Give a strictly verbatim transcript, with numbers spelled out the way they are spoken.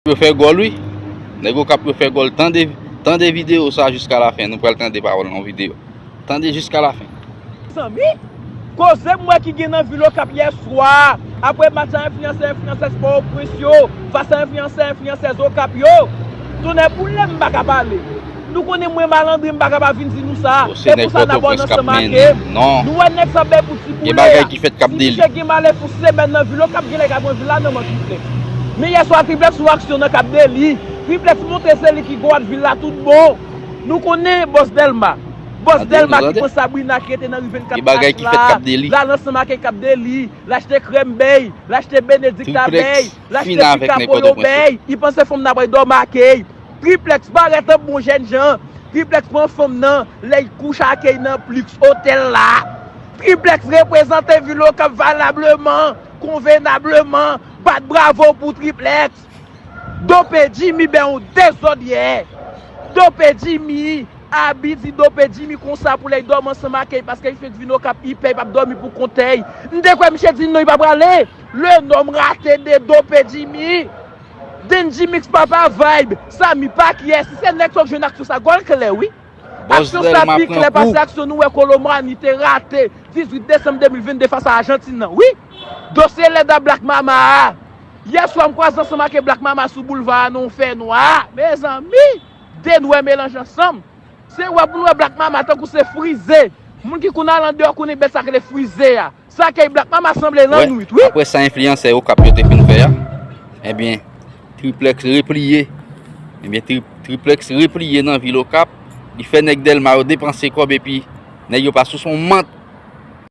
Yo fè gòl, wi. Nèg Okap yo fè gòl. Tande, tande videyo sa jiska lafen. Nou pral tande pawòl nan videyo. Tande jiska lafen. Zanmi, koze m wè ki gen nan vil Okap yè swa, apre match a enfliyansè, enfliyansèz Pòtoprens yo, fas a enfliyansè, enfliyansèz Okap yo. Tonnè boule m pa ka pale. Nou konnen mwen malandren m pa ka pa vin di nou sa. E pou sa n ap wè nan san make m. Nou wè nèg sa bay pou ti boule a. Si misye gen malè pou semèn nan vil Okap, genlè ka pran vil la nan men Triplex. Men yè swa Triplex fè yon aksyon nan Kap Deli. Triplex montre se li ki gad vil la tout bon. Nou konnen bòs Dèlma. Bòs Dèlma ki pran Sabrina ki rete nan ri vennkat H la. La nan san make Kap Deli. L achte krèm bay. L achte benedikta bay. L achte pika polo bay. Li panse fanm nan pral dòmi ak li. Triplex parèt an bon jènjan. Triplex pran fanm nan lè l kouche ak li nan Plix Hotel la. Triplex reprezante vil Okap valableman, konvenableman. Bat bravo pou Triplex. Dope Jimmy bay yon dezòd yè. Dope Jimmy, Abi di Dope Jimmy konsa pou lè l dòmi ansanm ak li paske li fenk vin Okap, li pè, li p ap dòmi pou kont li. M te kwè misye di non, li pa prale. Le nonm rate de Dope Jimmy. Denji Mix papa vibe. Samy pa kiyès. Si se nèg sa w jwenn aksyon sa, gòl klè wi. Aksyon sa pi klè pase aksyon nou wè Kolomani te rate dizuit desanm de mil vennde fas a Ajantin nan. Wi. Dosye lèd a Black Mama a. Yè swa m kwaze ansanm ak Black Mama sou boulva a nan yon fènwa. Mezanmi, de nwè melanje ansanm. Se wè pou n wè Black Mama tankou se frize. Moun ki konn al andeyò konnen bèt sa k rele frize a. Sa kay Black Mama sanble lannwit wi. Apre sa enfliyansè Okap yo te fin fè a, ebyen, Triplex repliye. Ebyen, Triplex repliye nan vil Okap. Li fè nèg Dèlma yo depanse kòb epi nèg yo pa sou son mant.